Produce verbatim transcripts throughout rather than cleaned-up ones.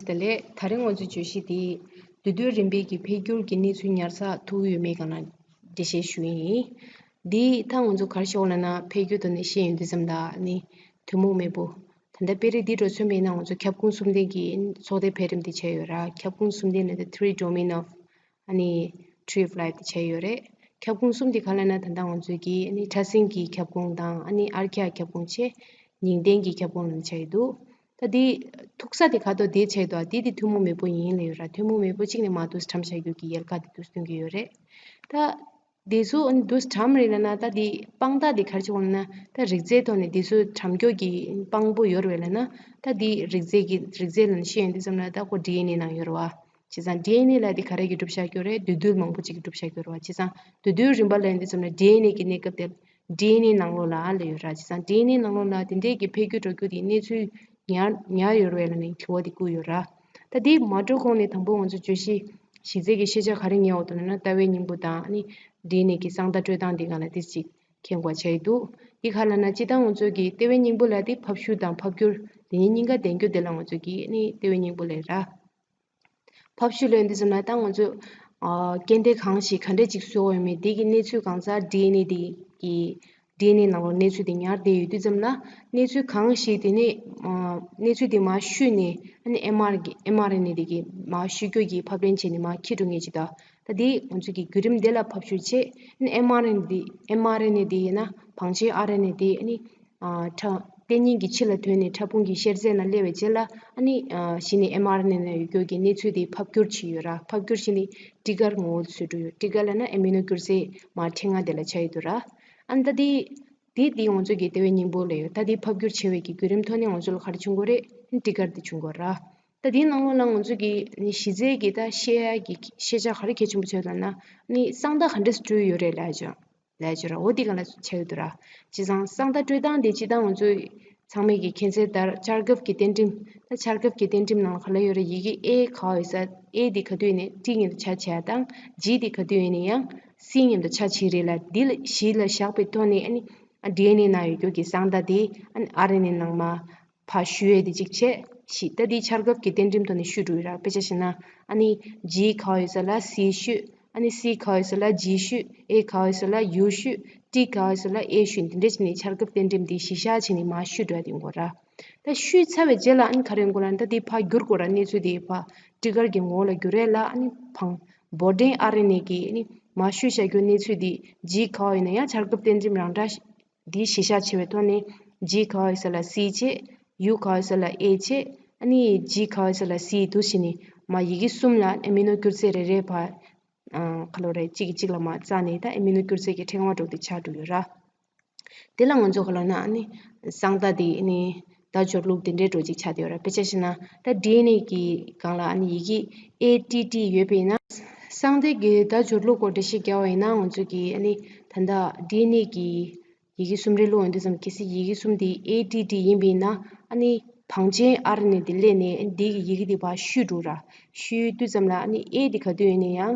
དེ་ལས་ད་རིང་ང་ཚོའི་བརྗོད་གཞི་དེ་དུས་སྟོན་རིམ་པའི་གི་འཕེལ་འགྱུར་གྱི་གནས་ཚུལ་ཉར་ཚགས་ཐུབ་ཡོད་མེད་སྒང་ལ་འགྲེལ་བཤད་ཞུ་ཡི་ཡིན། འདི་ད་ང་ཚོ་ག་རེ་ཞུ་དགོས་ལབ་ན། འཕེལ་འགྱུར་ཐོག་ནས་བཤད་ཡོང་དུས་ཙམ་ལ་ནི་ཐུན་མོང་མེས་པོ། ད་ལྟ་དཔེ་རིས་འདི་འདྲ་མཚོན་པ་ཡིན་ན། ང་ཚོ་ཁྱབ་ཁོངས་གསུམ་ལྡན་གྱི་ཚོགས་སྡེ་འཕེལ་རིམ་དེ་བྱས་ཡོད་ར། ཁྱབ་ཁོངས་གསུམ་ལྡན་ལབ་དུས་three domain of ཨ་ནི་tree of life དེ་བྱས་ཡོད་རེད། ཁྱབ་ཁོངས་གསུམ་དེ་ག་རེ་ལབ་ན། ད་ལྟ་ང་ཚོའི་གི་ཨ་ནི་ཕྲ་སྲིན་གྱི་ཁྱབ་ཁོངས་དང་། ཨ་ནི་ཨར་ཁྱ་ཁྱབ་ཁོངས་བྱས། ཉིང་ལྡན་གྱི་ཁྱབ་ཁོངས་ལ་ནི་བྱས་ཡོད་འདུག་ད་དེ་ཐུག་ས་དེ་ག་ཐོག་དེ་བྱས་ཡོད་འདུག་དེ་དེ་ཐུན་མོང་མེས་པོ་ཡིན་ལབ་ཡོད་ར། ཐུན་མོང་མེས་པོ་གཅིག་ནས་མར་འདུག་སེ་བཀྲམ་བཞག་རྒྱུ་གི་ཡལ་ག་དེ་འདུག་སེ་སྟོན་གྱི་ཡོད་རེད། ད་དེ་ཚོ་ཨ་ནི་འདུག་སེ་བཀྲམ་རེད་ལབ་ན། ད་དེ་དཔང་རྟགས་དེ་ག་རེ་བྱེད་དགོས་ལབ་ན། ད་རིགས་རྫས་ཐོག་ནས་དེ་ཚོ་བཀྲམ་རྒྱུ་གི་དཔང་པོ་ཡོད་རེད་ལབ་ན། ད་དེ་རིགས་རྫས་ཀྱི་རིགས་རྫས་ལབ་ནས་བཤད་ཡོང་དུས་ཙམ་ལ། ད་ཁོ་ཌི་ཨེན་ཨེ་ནང་ཡོད་རེད་བ། བྱས་ཙང་ཌི་ཨེན་ཨེ་ལབ་དེ་ག་རེ་གིས་གྲུབ་བཞག་རྒྱུ་རེད། འདུས་རྡུལ་མང་པོ་ཅིག་གིས་གྲུབ་བཞག་རྒྱུ་རེད་བ། བྱས་ཙང་འདུས་རྡུལ་རིམ་པ་ལབ་ཡོང་དུས་ཙམ་ལ་ཌི་ཨེན་ཨེ་གི་གནས་སྐབས་དེ་ལ་ཌི་ཨེན་ཨེ་ནང་ལོགས་ལ་ལབ་ཡོད་ར། བྱས་ཙང་ཌི་ཨེན་ཨེ་ནང་ལོགས་ལ་དེ་འདྲའི་གི་འཕེལ་འགྱུར་འགྲོ་རྒྱུ་དེ་གནས་ཚུལ་ཉར་ཉར་ཡོད་རེད་ལབ་ནས་དྲི་བ་དེ་བཀོད་ཡོད་ར། ད་དེ་མ་འགྲོ་གོང་ནས་དང་པོ་ང་ཚོ་བརྗོད་གཞི་གཞི་རྩའི་གི་ཤེས་བྱ་ག་རེ་ཉར་འོང་དུ་ལབ་ན། ལྟ་བའི་སྙིང་པོ་དང་ཨ་ནི་ཌི་ཨེན་ཨེ་གི་གསང་བརྡ་སྤྲོད་སྟངས་དེ་སྒང་ལ་ཏོག་ཙམ་མཁྱེན་དགོས་བྱས་འདུག་དེ་ག་རེ་ལབ་ན། སྤྱིར་བཏང་ང་ཚོ་གི་ལྟ་བའི་སྙིང་པོ་ལབ་དེ་ཕབ་བཤུས་དང་ཕབ་བསྒྱུར་དེ་གཉིས་གཉིས་ཀ་ལྡན་རྒྱུ་དེ་ལ་ང་ཚོ་གི་ཨ་ནི་ལྟ་བའི་སྙིང་པོ་ལབ་ར། ཕབ་བཤུས་ལབ་དུས་ཙམ་ལ། ད་ང་ཚོས་ཨ་སྐྱེ་ལྡན་གང་ཞིག་ག་འདྲ་ཅིག་བཟོ་ཡོད་མེད་དེ་གི་གནས་ཚུལ་གང་ཟག་ཌི་ཨེན་ཨེ་དེ་གི་ཌི་ཨེན་ཨེ་ནང་ལོགས་གནས་ཚུལ་དེ་ཉར་བསྡད་ཡོད་དུས་ཙམ་ལ། གནས་ཚུལ་གང་ཞིག་དེ་ནས་ཨ་གནས་ཚུལ་དེ་མར་བཤུས་ནས། ཨ་ནི་ཨེམ་ཨར་གི་ཨེམ་ཨར་ཨེན་ཨེ་དེ་གི་མར་བཤུས་རྒྱུ་གི་ཕབ་ལེན་བྱས་ནས་མར་འཁྱེར་འགྲོ་མཁན་ཅིག་དང་། ད་དེ་ང་ཚོ་གི་བརྒྱུད་རིམ་དེ་ལ་ཕབ་བཤུས་བྱས། ཨ་ནི་ཨེམ་ཨར་ཨེན་ཨེ་དེ་ཨེམ་ཨར་ཨེན་ཨེ་དེ་ཡིན་ན་བང་ཆེན་ཨར་ཨེན་ཨེ་དེ་ཨ་ནི་ཨ་ཕྲ་ལྟེ་ཉིན་གྱི་ཕྱི་ལ་ཐོན་ནས་ཕྲ་ཕུང་གི་གཤེར་རྫས་ནང་སླེབས་པའི་རྗེས་ལ། ཨ་ནི་ཨ་གཞི་ནས་ཨེམ་ཨར་ཨེན་ཨེ་ནང་ཡོད་རྒྱུ་གི་གནས་ཚུལ་དེ་ཕབ་བསྒྱུར་བྱས་ཡོད་ར། ཕབ་བསྒྱུར་བྱས་ནས་ཊི་གར་ངོ་བོ་བཟོས་འགྲོ་ཡོད། ཊི་གར་ལབ་ན་ཨེ་མི་ནོ་སྒྱུ་རྩལ་མར་ཕྲེང་ང་དེ་ལ་ཆགས་ཡོད་འདུག་ར། ཨ་ནི་ད་དེ་དེ་དེ་ང་ཚོ་གི་ལྟ་བའི་སྙིང་པོ་ལབ་ཡོད། ད་དེ་ཕབ་བསྒྱུར་བྱས་པའི་གི་བརྒྱུད་རིམ་ཐོག་ནས་ང་ཚོ་ལ་ག་རེ་བྱུང་དགོས་རེད། ཊི་གར་དེ་བྱུང་དགོས་ར། ད་དེའི་ནང་ལོགས་ལ་ང་ཚོ་གི་ནི་གཞི་རྩའི་གི་ད་བཤད་ཡ་གི་ཤེས་བྱ་ག་རེ་གལ་ཆེན་པོ་ཆགས་ཡོད་ལབ་ན། ནི་གསང་བརྡ་ག་འདྲ་སེ་སྤྲོད་ཡོད་རེད་ལབ་ཡ་ཅིག་ལབ་ཡ་ཅིག་ར། འོ་དེ་སྒང་ལ་ཆགས་ཡོད་འདུག་ར། བྱས་ཙང་གསང་བརྡ་སྤྲོད་སྟངས་དེ་སྤྱིར་བཏང་ང་ཚོས་ཚང་མས་ཀྱི་མཁྱེན་གསལ་ལྟར་ཆར་འགབ་ཀྱི་རྟེན་འབྲེལ། ད་ཆར་འགབ་ཀྱི་རྟེན་འབྲེལ་ནང་ལ་ག་རེ་ཡོད་རེད། ཡི་གེ་ཨེ་ག་པར་ཡོད་ས། ཨེ་དེ་ག་དུས་ཡིན་ནའི་ཊི་མཉམ་དུ་ཆ་བྱས་དང་། ཇི་དེ་ག་དུས་ཡིན་ནའི་ཡང་སི་མཉམ་དུ་ཆ་བྱེད་རེད་ལ། འདི་ལ་གཞི་ལ་བཞག་པའི་ཐོག་ནས་ཨ་ནི་ཌི་ཨེན་ཨེ་ནང་ཡོད་རྒྱུ་གི་གསང་བརྡ་དེ་ཨ་ནི་ཨར་ཨེན་ཨེ་ནང་མར་ཕར་བཤུས་ཡས་དེ་གཅིག་བྱས་ཤིག་ད་འདི་ཆར་འགབ་ཀྱི་རྟེན་འབྲེལ་ཐོག་ནས་བཤུས་འགྲོ་ཡོད་ར། དཔེ་ཆ་བཞག་ན་ཨ་ནི་ཇི་ག་པར་ཡོད་ས་ལ་སི་བཤུས། ཨ་ནི་སི་ག་པར་ཡོད་ས་ལ་ཇི་བཤུས། ཨེ་ག་པར་ཡོད་ས་ལ་ཡུ་བཤུས། ཊི་ག་པར་ཡོད་ས་ལ་ཨེ་བཤུས། འདི་འདྲ་བྱས་ནས་ཆར་འགབ་རྟེན་འབྲེལ་འདི་གཞི་བཞག་བྱས་ནས་མར་བཤུས་འགྲོ་ཡ་དེ་ཡོང་གི་ར། ད་བཤུས་ཚར་བའི་རྗེས་ལ་ཨ་ནི་ག་རེ་ཡོང་གི་ལབ་ན། ད་དེ་ཕར་བསྒྱུར་དགོས་ར། གནས་ཚུལ་དེ་ཕར་ཊི་གར་གྱི་ངོ་བོ་ལ་བསྒྱུར་ཡས་ལ། ཨ་ནི་བང་འབོར་འདྲེན་ཨར་ཨེན་ཨེ་གི་ཨ་ནི་མར་བཤུས་བཞག་རྒྱུ་གནས་ཚུལ་དེ་ཇི་ག་པར་ཡོད་ན་ཡང་ཆར་འགབ་རྟེན་འབྲེལ་རང་འདྲ་འདི་གཞི་བཞག་བྱས་པའི་ཐོག་ནས་ཇི་ག་པར་ཡོད་ས་ལ་སི་བྱས། ཡུ་ག་པར་ཡོད་ས་ལ་ཨེ་བྱས། ཨ་ནི་ཇི་ག་པར་ཡོད་ས་ལ་སི་འདུག་བྱས་ནས་མར་ཡི་གེ་གསུམ་ལ་ཨེ་མི་ནོ་སྒྱུ་རྩལ་རེ་རེ་ཕར་ཨ་ག་ལབ་རེད། གཅིག་གིས་གཅིག་ལ་མར་བཙགས་ནས་ད་ཨེ་མི་ནོ་སྒྱུ་རྩལ་གྱི་ཕྲེང་བ་འདྲ་བོ་དེ་ཆགས་འགྲོ་ཡོད་ར། དེ་ལ་ང་ཚོ་ག་ལབ་ན། ཨ་ནི་གསང་བརྡ་དེ་ཨ་ནི་བརྡ་སྦྱོར་ལུགས་དེ་འདྲའི་འདྲ་བོ་ཅིག་ཆགས་བསྡད་ཡོད་ར། དཔེ་ཆ་བཞག་ན་ད་ཌི་ཨེན་ཨེ་གི་སྒང་ལ་ཨ་ནི་ཡི་གེ་ཨེ་ཊི་ཊི་ཡོད་པ་ཡིན་ན། གསང་བརྡ་གི་བརྡ་སྦྱོར་ལུགས་སྐོར་འགྲེལ་བཤད་རྒྱག་པ་ཡིན་ན། ང་ཚོ་གི་ཨ་ནི་ད་ལྟ་ཌི་ཨེན་ཨེ་གི་ཡི་གེ་གསུམ་རེ་ཀློག་ཡོང་དུས་ཙམ། གལ་སྲིད་ཡི་གེ་གསུམ་དེ་ཨེ་ཊི་ཊི་ཡིན་པ་ཡིན་ན། ཨ་ནི་བང་ཆེན་ཨར་ཨེན་ཨེ་དེ་སླེབས་ནས་ཨ་ནི་དེ་གི་ཡི་གེ་དེ་ཕར་བཤུས་འགྲོ་ར། བཤུས་དུས་ཙམ་ལ་ཨ་ནི་ཨེ་དེ་ག་དུས་ཡིན་ན་ཡང་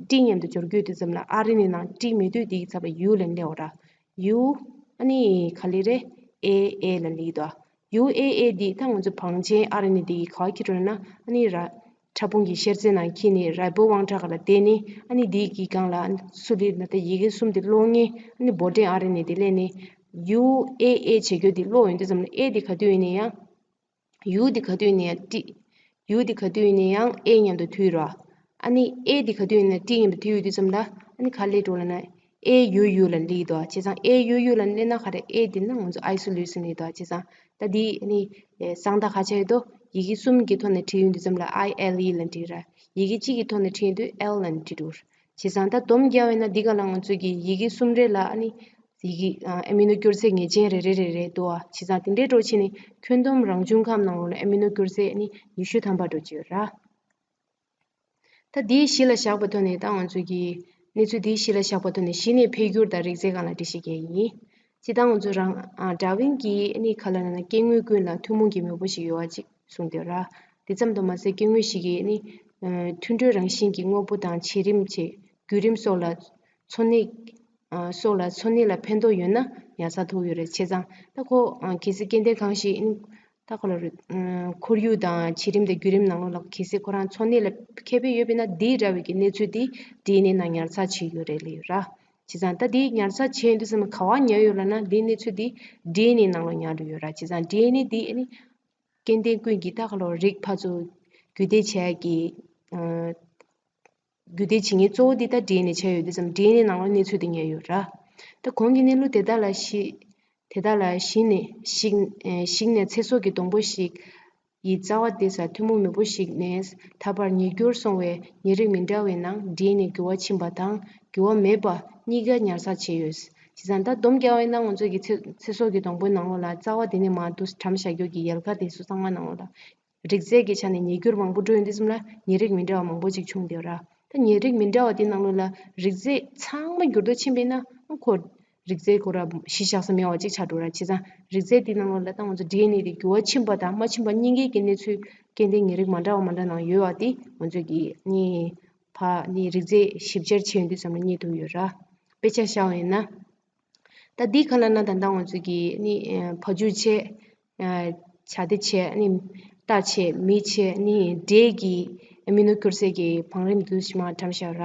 ཊི་མཉམ་དུ་སྦྱོར་དགོས་དུས་ཙམ་ལ། ཨར་ཨེན་ཨེ་ནང་ཊི་མེད་དུས་དེ་གི་ཚབ་ལ་ཡུ་ལབ་ནས་སླེབས་ཡོང་ར། ཡུ། ཨ་ནི་ག་ལེ་རེ། ཨེ་ཨེ་ལབ་ནས་སླེབས་ཡོང་འདུག་ཡུ་ཨེ་ཨེ་འདི་ད་ང་ཚོ་བང་ཆེན་ཨར་ཨེན་ཨེ་འདི་ག་པར་འཁྱེར་འགྲོ་ན། ཨ་ནི་ར་ཕྲ་ཕུང་གི་གཤེར་རྩི་ནང་འཁྱེར་ནས་རི་བོ་དབང་ཐང་སྒང་ལ་བསྡད་ནས། ཨ་ནི་འདི་གི་སྒང་ལ་སུ་ལ་ན་ད་ཡི་གེ་གསུམ་དེ་ཀློག་མཁན། ཨ་ནི་འབོར་འདྲེན་ཨར་ཨེན་ཨེ་དེ་སླེབས་ནས་ཡུ་ཨེ་ཨེ་བྱེད་རྒྱུ་དེ་ཀློག་ཡོང་དུས་ཙམ་ལ། ཨེ་འདི་ག་དུས་ཡིན་ན་ཡང་། ཡུ་འདི་ག་དུས་ཡིན་ན་ཡང་ཊི། ཡུ་འདི་ག་དུས་ཡིན་ན་ཡང་ཨེ་མཉམ་དུ་མཐུད་ར། ཨ་ནི་ཨེ་འདི་ག་དུས་ཡིན་ན་ཊི་མཉམ་དུ་མཐུད་ཡོང་དུས་ཙམ་ལ། ཨ་ནི་ག་ལེ་འགྲོ་ལབ་ན། ཨེ་ཡུ་ཡུ་ལབ་ནས་སླེབས་ཡོང་འདུག་བྱས་ཙང་ཨེ་ཡུ་ཡུ་ལབ་ནས་སླེབས་ན་ག་རེ། ཨེ་འདི་ནི་ང་ཚོ་ཨའི་སོ་ལུས་ཟེར་ནས་འདུག་བྱས་ཙང་ད་འདི་ནི་གསང་བརྡ་ག་ཆགས་ཡོད་དོ། ཡི་གེ་གསུམ་གྱི་ཐོག་ནས་བྲིས་ཡོང་དུས་ཙམ་ལ་ཨའི་ཨེལ་ཨི་ལབ་ནས་བྲིས་ར། ཡི་གེ་གཅིག་གི་ཐོག་ནས་བྲིས་ཡོང་དུས་ཨེལ་ལབ་ནས་བྲིས་འགྲོ། བྱས་ཙང་ད་སྡོམ་རྒྱག་པ་ཡིན་ན་འདི་ག་ལ་ང་ཚོ་གི་ཡི་གེ་གསུམ་རེ་ལ་ཨ་ནི་ཡི་གེ་ཨ་ཨེ་མི་ནོ་སྒྱུ་རྩལ་ངེས་ཅན་རེ་རེ་རེ་རེ་འདུག་བ། བྱས་ཙང་དེ་འདྲའི་འགྲོ་བྱས་ནས་ཁྱོན་བསྡོམས་རང་བྱུང་ཁམས་ནང་ལོགས་ལ་ཨེ་མི་ནོ་སྒྱུ་རྩལ་ཨ་ནི་ཉི་ཤུ་ཐམ་པ་འགྲོ་གི་ཡོད་ར། ད་འདི་གཞི་ལ་བཞག་པའི་ཐོག་ནས། ད་ང་ཚོ་གི་གནས་ཚུལ་འདི་གཞི་ལ་བཞག་པའི་ཐོག་ནས་གཞི་ནས་འཕེལ་འགྱུར་དང་རིགས་རྫས་སྒང་ལ་འགྲེལ་བཤད་རྒྱག་གི་ཡིན། སྤྱིར་བཏང་ང་ཚོ་རང་ཨ་ཌར་ཝིན་གྱིས་ཨ་ནི་ག་ལབ་ན། སྐྱེ་དངོས་ཀུན་ལ་ཐུན་མོང་གི་མེས་པོ་ཞིག་ཡོད་པ་ཅིག་གསུངས་ཡོད་ར། དེ་ཙམ་དུ་མ་ཟད་སྐྱེ་དངོས་ཤིག་གི་ཨ་ནི་ཨ་མཐུན་གྲོས་རང་བཞིན་གྱི་དངོས་པོ་དང་བྱེད་རིམ་བྱས། བརྒྱུད་རིམ་སོགས་ལ་འཚོ་གནས་ཨ་སོགས་ལ་འཚོ་གནས་ལ་ཕན་ཐོགས་ཡོད་ན་ཉར་ཚགས་ཐུབ་ཡོད་རེད། བྱས་ཙང་ད་ཁོ་ཨ་གལ་སྲིད་སྐྱེ་ལྡན་གང་ཞིག་ཨ་ནི་ ད་ཁོ་ལ་རེད། ཁོར་ཡུག་དང་བྱེད་རིམ་དང་བརྒྱུད་རིམ་ནང་ལོགས་ལ་གལ་སྲིད་ཁོ་རང་འཚོ་གནས་ལ་མཁས་པོ་ཡོད་པ་ཡིན་ན། དེ་འདྲ་བའི་གི་གནས་ཚུལ་དེ་ཌི་ཨེན་ཨེ་ནང་ཉར་ཚགས་བྱེད་ཡོད་རེད་ལབ་ཡོད་ར། བྱས་ཙང་ད་དེ་ཉར་ཚགས་བྱས་ཡོང་དུས་ཙམ་ག་པར་ཉར་ཡོད་ལབ་ན། དེའི་གནས་ཚུལ་དེ་ཌི་ཨེན་ཨེ་ནང་ལ་ཉར་ཡོད་ར། བྱས་ཙང་ཌི་ཨེན་ཨེ་དེ་ཨ་ནི་སྐྱེ་ལྡན་ཀུན་གྱི་ད་ཁ་ལོ་རིགས་ཕར་ཚུར་རྒྱུད་སྡེ་བྱས་ཀྱི་རྒྱུད་སྡེ་བྱེད་མཁན་གཙོ་བོ་འདི་ད་ཌི་ཨེན་ཨེ་ཆགས་ཡོད་དུས་ཙམ། ཌི་ཨེན་ཨེ་ནང་ལ་གནས་ཚུལ་དེ་ཉར་ཡོད་ར། ད་གོང་གི་གནས་ལུགས་དེ་དག་ལ་གཞི་དེ་དག་ལ་གཞི་ནས་གཞིགས་གཞིགས་ནས་ཚེ་སྲོག་གི་སྡོང་པོ་ཞིག་ཡི་རྩ་བ་དེ་ས་ཐུན་མོང་མེས་པོ་ཞིག་ནས་ད་བར་ཉིས་འགྱུར་སོང་བའི་ཉེ་རིགས་མི་འདྲ་བའི་ནང་ཌི་ཨེན་ཨེ་འགྱུར་བ་ཕྱིན་པ་དང་འགྱུར་བ་མེད་པ་གཉིས་ཀ་ཉར་ཚགས་བྱས་ཡོད། བྱས་ཙང་ད་སྡོམ་རྒྱག་པ་ཡིན་ན་ང་ཚོ་གི་ཚེ་ཚེ་སྲོག་གི་སྡོང་པོའི་ནང་ལོགས་ལ་རྩ་བ་དེ་ནས་མར་འདུག་བཀྲམ་བཞག་རྒྱུ་གི་ཡལ་ག་དེ་ཚོ་ཚང་མ་ནང་ལོགས་ལ། རིགས་རྫས་ཀྱི་ཆ་ནས་ཉིས་འགྱུར་མང་པོ་འགྲོ་ཡོང་དུས་ཙམ་ལ་ཉེ་རིགས་མི་འདྲ་བ་མང་པོ་ཅིག་བྱུང་བསྡད་ཡོད་ར། ད་ཉེ་རིགས་མི་འདྲ་བ་དེ་ནང་ལོགས་ལ་རིགས་རྫས་ཚང་མ་འགྱུར་ལྡོག་ཕྱིན་པ་ཡིན་ན་ཁོ་རིགས་རྫས་ཁོ་ར་གཞི་བཞག་ས་མེད་པ་ཅིག་ཆགས་འགྲོ་ར། བྱས་ཙང་རིགས་རྫས་དེ་ནང་ལོགས་ལ་ད་ང་ཚོ་ཌི་ཨེན་ཨེ་དེ་འགྱུར་བ་ཕྱིན་པ་དང་མ་ཕྱིན་པ་གཉིས་ཀའི་གི་གནས་ཚུལ་སྐྱེ་ལྡན་ཉེ་རིགས་མ་འདྲ་བ་མ་འདྲ་ནང་ཡོད་པ་དེ་ང་ཚོས་ཀྱི་ནི་ཕ་ནི་རིགས་རྫས་ཞིབ་བཤེར་བྱེད་ཡོང་དུས་ཙམ་ལ་རྙེད་ཐུབ་ཡོད་ར། དཔེ་ཆ་བཞག་པ་ཡིན་ན། ད་འདི་ག་ལབ་ན་ད་ལྟ་ང་ཚོ་གི་ནི་ཨ་བ་ཕྱུགས་བྱས། ཨ་བྱ་དེ་བྱས། ནི་རྟ་བྱས། མི་བྱས། ནི་འབྲས་ཀྱི་ཨ་མི་ནོ་སྐྱུར་རྫས་ཀྱི་བང་རིམ་འདུག་ཞིག་མར་བཀྲམ་བཞག་ར།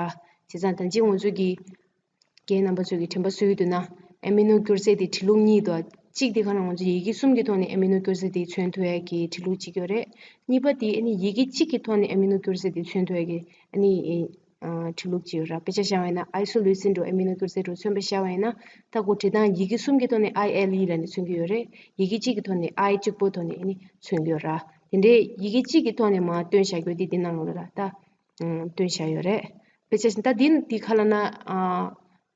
བྱས་ཙང་ད་ཅི་ང་ཚོ་གི་རྒན་རྣམ་པ་ཚོ་གི་དྲན་པ་གསོས་ཡོད་འདུག་ན། ཨ་མི་ནོ་སྐྱུར་རྫས་དེ་ཁྲི་ལུགས་གཉིས་འདུག་གཅིག་དེ་ག་ལ་ང་ཚོ་ཡི་གེ་གསུམ་གྱི་ཐོག་ནས་ཨ་མི་ནོ་སྐྱུར་རྫས་དེ་མཚོན་ཐུབ་ཡ་གི་ཁྲི་ལུགས་གཅིག་ཡོད་རེད། གཉིས་པ་དེ་ཨ་ནི་ཡི་གེ་གཅིག་གི་ཐོག་ནས་ཨ་མི་ནོ་སྐྱུར་རྫས་དེ་མཚོན་ཐུབ་ཡ་གི་ཨ་ནི། ཨ་ཁྲི་ལུགས་ཅིག་ཡོད་ར། དཔེ་ཆ་བཞག་པ་ཡིན་ན་ཨའི་སོ་ལུ་སིན་འདྲ་བོ་ཨ་མི་ནོ་སྐྱུར་རྫས་འདྲ་བོ་མཚོན་པ་བཞག་པ་ཡིན་ན། ད་ཁོ་བྲིས་སྟངས་ཡི་གེ་གསུམ་གྱི་ཐོག་ནས་ཨའི་ཨེལ་ཨི་ལབ་ནས་མཚོན་གྱི་ཡོད་རེད། ཡི་གེ་གཅིག་གི་ཐོག་ནས་ཨའི་གཅིག་པོའི་ཐོག་ནས་ཨ་ནི་མཚོན་གྱི་ཡོད་ར། དེ་འདྲའི་ཡི་གེ་གཅིག་གི་ཐོག་ནས་མར་སྟོན་བཞག་རྒྱུ་དེ་འདི་ནང་ལོགས་ལ་ད་ཨ་སྟོན་བཞག་ཡོད་རེད། དཔེ་ཆ་བཞིན་ད་འདི་འདི་ག་ལབ་ན། ཨ་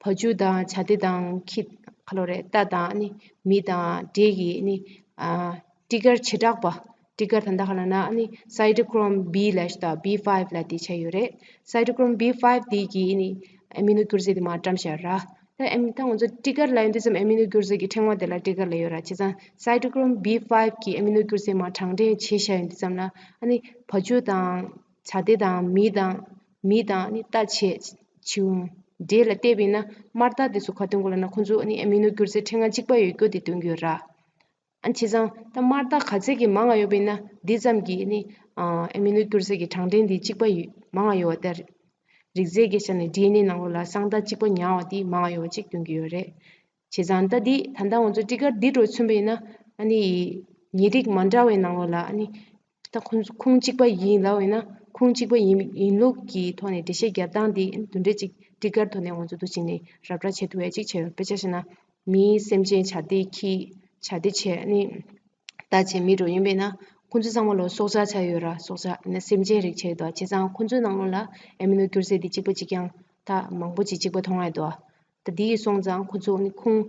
བ་ཕྱུགས་དང་བྱ་དེ་དང་ཁྱི་ག་ལབ་རེད། རྟ་དང་ཨ་ནི་མི་དང་འབྲས་ཀྱི་ཨ་ནི་ཨ་ཊི་ཀར་བྱེ་བྲག་པ། ཊི་ཀར་ད་ལྟ་ག་ལབ་ན་ཨ་ནི་སའི་ཊོ་ཀྲོམ་བི་ལབ་ཤག་དང་བི་ཕའིབ་ལབ་དེ་ཆགས་ཡོད་རེད། སའི་ཊོ་ཀྲོམ་བི་ཕའིབ་དེ་གི་ཨ་ནི་ཨ་མི་ནོ་སྐྱུར་རྫས་དེ་མར་བཀྲམ་བཞག་ར། ད་ཨ་ནི་ད་ང་ཚོ་ཊི་ཀར་ལབ་ཡོང་དུས་ཙམ་ཨ་མི་ནོ་སྐྱུར་རྫས་ཀྱི་ཕྲེང་བ་དེ་ལ་ཊི་ཀར་ལབ་ཡོད་ར། བྱས་ཙང་སའི་ཊོ་ཀྲོམ་བི་ཕའིབ་གི་ཨ་མི་ནོ་སྐྱུར་རྫས་མར་གྲངས་འདྲེན་བྱས་བཞག་ཡོང་དུས་ཙམ་ལ་ཨ་ནི་བ་ཕྱུགས་དང་བྱ་དེ་དང་མི་དང་མི་དང་ཨ་ནི་རྟ་བྱས། བྱིའུ། འབྲས་ལ་བལྟས་པ་ཡིན་ན་དམར་རྟགས་དེ་ཚོ་ག་སྟོན་གྱི་ཡོད་ལབ་ན། ཁོ་ཚོ་ཨ་ནི་ཨ་མི་ནོ་སྐྱུར་རྫས་ཕྲེང་བ་གཅིག་པ་ཡོད་རྒྱུ་དེ་སྟོན་གྱི་ཡོད་ར། ཨ་བྱས་ཙང་ད་དམར་རྟགས་ག་ཚད་ཀྱི་མང་བ་ཡོད་པ་ཡིན་ན་དེ་ཙམ་གྱིས་ནི་ཨ་མི་ནོ་སྐྱུར་རྫས་ཀྱི་གྲངས་འདྲེན་དེ་གཅིག་པ་ཡོད་མང་བ་ཡོད་པ། ད་རིགས་རྫས་ཀྱི་ཆ་ནས་ཌི་ཨེན་ཨེ་ནང་ལོགས་ལ་གསང་རྟགས་གཅིག་པ་ཉར་བ་དེ་མང་བ་ཡོད་པ་ཅིག་སྟོན་གྱི་ཡོད་རེད། བྱས་ཙང་ད་འདི་ད་ལྟ་ང་ཚོ་ཊི་ཀར་འདི་འདྲ་མཚོན་པ་ཡིན་ན་ཨ་ནི་ཉེ་རིགས་མ་འདྲ་བའི་ནང་ལོགས་ལ་ཨ་ནི། ད་ཁོང་ཁོང་གཅིག་པ་ཡིན་ལབ་པ་ཡིན་ན། ཁོང་གཅིག་པ་ཡིན་ཡིན་ལུགས་ཀྱི་ཐོག་ནས་འགྲེལ་བཤད་རྒྱག་སྟངས་དེ་འདི་འདྲ་ཅིག་ཊི་ཀར་ཐོག་ནས་ང་ཚོ་འདུག་བྱས་ནས་རབ་བསྒྲགས་བྱེད་ཐུབ་ཡ་ཅིག་བྱས་ཡོད། དཔེ་ཆ་བཞག་ན་མིའི་སེམས་ཅན་བྱ་དེ་ཁྱི། བྱ་དེ་བྱས་ནི་རྟ་བྱས་མི་འདྲ་བོ་ཡིན་པས་ན། ཁོང་ཚོ་ཚང་མ་ལོ་སྲོག་ཆགས་ཆགས་ཡོད་ར། སྲོག་ཆགས་ནི་སེམས་ཅན་རིགས་ཆགས་ཡོད་དོ། བྱས་ཙང་ཁོང་ཚོའི་ནང་ལོགས་ལ་ཨ་མི་ནོ་སྐྱུར་རྫས་དེ་གཅིག་པ་གཅིག་རྐྱང་ད་མང་པོ་ཅིག་གཅིག་པ་མཐོང་ཡ་དོ། ད་དེ་ཡི་སོང་ཙང་ཁོ་ཚོ་ནི་ཁུངས།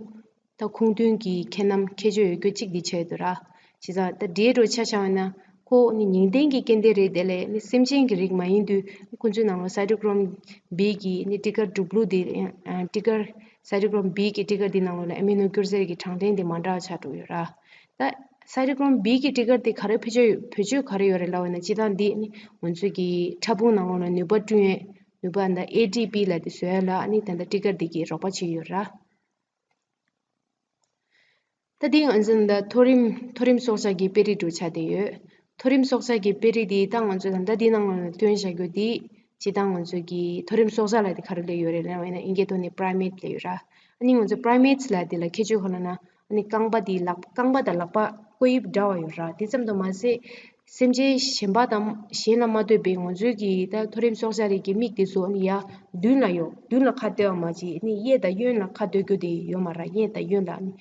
ད་ཁུངས་མཐུན་གྱི་ཁྱད་རྣམ་ཁྱད་ཆོས་ཡོད་རྒྱུ་གཅིག་འདི་ཆགས་ཡོད་དོ་ར། བྱས་ཙང་ད་འདྲའི་འགྲོ་ཆ་བཞག་པ་ན་ཁོ་ནི་ཉིང་ལྡན་གྱི་སྐྱེ་ལྡན་རེད། དེ་ལས་ནི་སེམས་ཅན་གྱི་རིགས་མ་ཡིན་དུས་ཁོ་ཚོའི་ནང་ལ་སའི་ཊོ་ཀྲོམ་བི་གི་ནི་ཊི་ཀར་གྲུབ་ལུགས་དེ། ཊི་ཀར་སའི་ཊོ་ཀྲོམ་བི་གི་ཊི་ཀར་འདི་ནང་ལོགས་ལ་ཨ་མི་ནོ་སྐྱུར་རྫས་ཀྱི་གྲངས་ལྡན་དེ་མ་འདྲ་བ་ཆགས་འགྲོ་ཡོད་ར། ད་སའི་ཊོ་ཀྲོམ་བི་གི་ཊི་ཀར་དེ་ག་རེ་བེད་སྤྱོད་བེད་སྤྱོད་ག་རེ་ཡོད་རེད་ལབ་པ་ན། སྤྱིར་བཏང་འདི་ནི་ང་ཚོ་གི་ཕྲ་ཕུང་ནང་ལོགས་ལ་ནུས་པ་བསྐྲུན་ཡས་ནུས་པ་ད་ཨེ་ཊི་པི་ལབ་དེ་བཟོ་ཡ་ལ་ནི་ད་ལྟ་ཊི་ཀར་འདི་གིས་རོགས་པ་བྱེད་ཀྱི་ཡོད་ར། ད་འདི་ང་ཚོ་ད་མཐོ་རིམ་མཐོ་རིམ་སྲོག་ཆགས་ཀྱི་དཔེ་རིས་འདྲ་བོ་ཆགས་བསྡད་ཡོད། མཐོ་རིམ་སྲོག་ཆགས་ཀྱི་དཔེ་རིས་འདི་ད་ང་ཚོ་ད་ལྟ་འདི་ནང་ལ་སྟོན་བཞག་རྒྱུ་འདི། སྤྱིར་བཏང་ང་ཚོ་གི་མཐོ་རིམ་སྲོག་ཆགས་ལབ་དེ་ག་རེ་ལབ་ཡོད་རེད་ལབ་པ་ཡིན་ན་ཨིན་སྐད་ཐོག་ནས་པྲའི་མེ་ཊི་ལབ་ཡོད་ར། ཨ་ནི་ང་ཚོ་པྲའི་མེ་ཊི་ལབ་དེ་ལ་ཁྱད་ཆོས་ག་རེ་ལབ་ན། ཨ་ནི་རྐང་པ་དེ་ལག་རྐང་པ་དང་ལག་པ་ཀོ་དབྱིབས་འདྲ་བ་ཡོད་ར། དེ་ཙམ་དུ་མ་ཟད། སེམས་ཅན་གཞན་པ་དང་གཞན་ལ་མ་ལྟོས་པའི་ང་ཚོའི་གི་ད་མཐོ་རིམ་སྲོག་ཆགས་རིགས་ཀྱི་མིག་དེ་ཚོ་ནི་ཡར་མདུན་ལ་ཡོད། མདུན་ལ་ཁ་གཏད་པ་མ་གཏོགས་ནི་གཡས་དང་གཡོན་ལ་ཁ་གཏད་རྒྱུ་དེ་ཡོད་མ་རེད། གཡས་དང་གཡོན་ལ་ནི་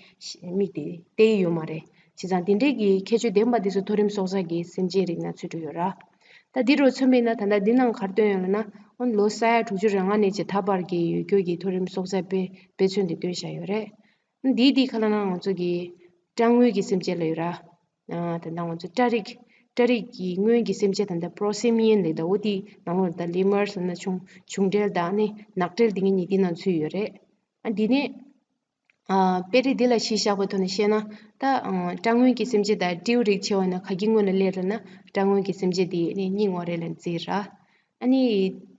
མིག་དེ་གཏད་ཡོད་མ་རེད། བྱས་ཙང་དེ་འདྲའི་གི་ཁྱད་ཆོས་ལྡན་པ་དེ་ཚོ་མཐོ་རིམ་སྲོག་ཆགས་ཀྱི་སེམས་ཅན་རིགས་ནང་ཚུད་འགྲོ་ཡོད་ར། ད་འདི་འདྲ་མཚོན་པ་ཡིན་ན་ད་ལྟ་འདི་ནང་ག་རེ་སྟོན་ཡོད་ལབ་ན། ཨོ་ལོ་ས་ཡ་དྲུག་ཅུ་རེ་ལྔ་ནས་བྱས་ད་བར་གྱི་ཡོད་རྒྱུ་གི་མཐོ་རིམ་སྲོག་ཆགས་དཔེ་དཔེ་མཚོན་དེ་སྟོན་བཞག་ཡོད་རེད། འདི་འདི་ག་རེ་ལབ་ན་ང་ཚོ་གི་སྐྲག་དངོས་ཀྱི་སེམས་ཅན་ལབ་ཡོད་ར། ཨ་ད་ལྟ་ང་ཚོ་སྐྲ་རིགས་སྐྲ་རིགས་ཀྱི་སྔོན་གྱི་སེམས་ཅན་ད་ལྟ་པྲོ་སི་མི་ཡན་ལབ་ད། འོ་དེ་ནང་ལོགས་ད་ལེ་མར་ཟེར་ན་ཆུང་ཆུང་འབྲས་དང་ནི་ནགས་འབྲས་དེ་གཉིས་དེ་ནང་ཚུད་ཡོད་རེད། ཨ་འདི་ནས་ཨ་དཔེ་རིས་འདི་ལ་གཞི་བཞག་པའི་ཐོག་ནས་བཤད་ན། ད་ཨ་སྐྲག་དངོས་ཀྱི་སེམས་ཅན་དང་སྤྲེའུ་རིགས་བྱས་པ་ན་ག་གི་སྔོན་ལ་སླེབས་ལབ་ན། སྐྲག་དངོས་ཀྱི་སེམས་ཅན་དེ་ནི་གཉིས་ངོ་རེད་ལབ་བརྩི་ར། ཨ་ནི་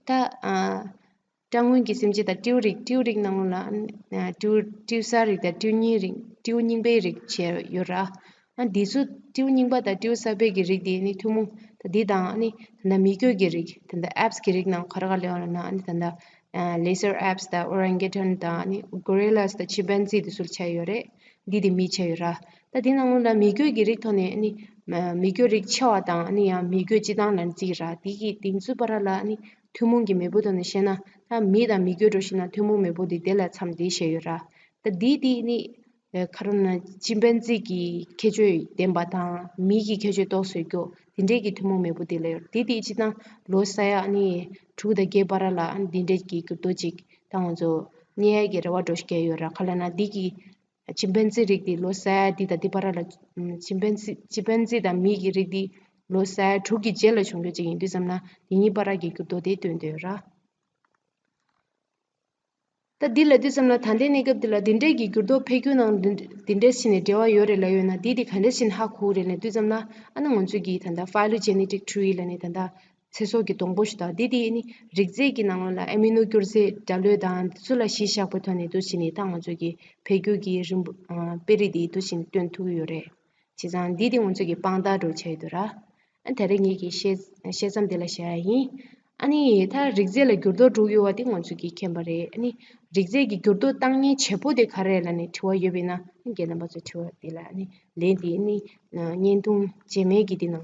ད་ཨ། སྐྲག་དངོས་ཀྱི་སེམས་ཅན་དང་སྤྲེའུ་རིགས། སྤྲེའུ་རིགས་ནང་ལ་ཨ་སྤྲེའུ་སྤྲེའུ་གསར་རིགས་དང་སྤྲེའུ་རྙིང་རིགས། སྤྲེའུ་རྙིང་པའི་རིགས་བྱས་ཡོད་ར། ཨ་འདི་ཚོ་སྤྲེའུ་རྙིང་པ་དང་སྤྲེའུ་གསར་པའི་གི་རིགས་དེ་ནི་ཐུན་མོང་ད་འདི་དང་ཨ་ནི་ད་ལྟ་མི་རྒོད་ཀྱི་རིགས་ད་ལྟ་apes གི་རིགས་ནང་ག་རེ་ག་རེ་ཡོད་ལབ་ན་ཨ་ནི་ད་ལྟ་lizard apes དང་orangutan དང་ཨ་ནི་gorillas དང་chimpanzee དེ་ཚོར་ཆགས་ཡོད་རེད། འདི་དེ་མི་ཆགས་ཡོད་ར། ད་འདི་ནང་ལོགས་ལ་མི་རྒོད་ཀྱི་རིགས་ཐོག་ནས་ཨ་ནི་མི་རྒོད་རིགས་ཆེ་བ་དང་ཨ་ནི་ཡང་མི་རྒོད་སྤྱི་བཏང་ལ་བརྩི་གི་ར། འདི་གི་དེ་ཚོའི་བར་ལ་ཨ་ནི་ཐུན་མོང་གི་མེས་པོ་ཐོག་ནས་བཤད་ན་ད་མི་དང་མི་རྒོད་འགྲོ་ཤེས་ན་ཐུན་མོང་མེས་པོ་དེ་དེ་ལ་མཚམས་དེ་བཤད་ཡོད་ར། ད་འདི་དེ་ནི་ཁ་རོ་ན་chimpanzee གི་ཁྱད་ཆོས་ལྡན་པ་དང་མི་གི་ཁྱད་ཆོས་ཏོག་ཙམ་ཡོད་རྒྱུ་དེ་འདྲས་ཀྱི་ཐུན་མོང་མེས་པོ་དེ་ལ་ཡོད། དེ་དེ་སྤྱི་བཏང་ལོ་ས་ཡ་ཨ་ནི་དྲུག་དང་བརྒྱད་བར་ལ་ཨ་ནི་དེ་འདྲས་ཀྱི་འགྱུར་ལྡོག་ཅིག་ད་ང་ཚོ་རྙེད་ཡ་གི་རེ་བ་འདྲ་ཞིག་བསྐྱེད་ཡོད་ར། ག་ལབ་ན་འདི་གི་chimpanzee རིགས་དེ་ལོ་ས་ཡ་འདི་དང་འདི་བར་ལ་chimpanzee chimpanzee དང་མི་གི་རིགས་དེ་ལོ་ས་ཡ་དྲུག་གི་རྗེས་ལ་བྱུང་རྒྱུ་ཅིག་ཡིན་དུས་ཙམ་ན་དེ་གཉིས་བར་གྱི་འགྱུར་ལྡོག་དེ་སྟོན་བསྡད་ཡོད་ར། ད་འདི་ལ་དུས་ཙམ་ལ་ད་ལྟའི་གནས་སྐབས་འདི་ལ་འདི་འདྲའི་གི་འགྱུར་ལྡོག་འཕེལ་རྒྱུ་ནང་འདི་འདི་འདྲའི་ཕྱིན་ནས་འབྲེལ་བ་ཡོད་རེད་ལབ་ཡོད་ན་འདི་འདི་ག་འདྲ་ཕྱིན་ཧ་གོ་རེད་ལབ་དུས་ཙམ་ལ་ཨ་ནི་ང་ཚོས་ཀྱི་ད་ལྟ་phylogenetic tree ལབ་ནས་ད་ལྟ་ཚེ་སྲོག་གི་སྡོང་པོ་ཞིག་དང་འདི་འདི་ནི་རིགས་རྫས་ཀྱི་ནང་ལ་ཨ་མི་ནོ་སྐྱུར་རྫས་འདྲ་ལོས་དང་འདི་ཚོ་ལ་གཞི་བཞག་པའི་ཐོག་ནས་འདུ་བྱས་ནས་ད་ང་ཚོས་ཀྱི་འཕེལ་རྒྱུ་གི་རིམ་པ་དཔེ་རིས་འདི་འདུ་བྱས་ནས་སྟོན་ཐུབ་ཀྱི་ཡོད་རེད། བྱས་ཙང་འདི་དེ་ང་ཚོ་གི་དཔང་རྟགས་འདྲ་བོ་ཆགས་ཡོད་འདུག་ར། ཨ་ད་རེས་ངེད་ཀྱི་བཤད་བཤད་མཚམས་འདི་ལ་བཞག་ཡ་ཡིན། ཨ་ནི་ད་རིགས་རྫས་ལ་འགྱུར་ལྡོག་འགྲོ་གི་ཡོད་པ་དེ་ང་ཚོ་གིས་མཁྱེན་པ་རེད། ཨ་ནི་རིགས་རྫས་ཀྱི་འགྱུར་ལྡོག་བཏང་མཁན་བྱེད་པོ་དེ་ག་རེ་རེད་ལབ་ནས་དྲི་བ་ཡོད་པ་ཡིན་ན་ཨ་ནི་རྒན་རྣམ་པ་ཚོས་དྲི་བ་འདི་ལ་ཨ་ནི་ལན་འདི་ཨ་ནི་བརྙན་ཐུང་རྗེས་མའི་གི་འདི་ནང་།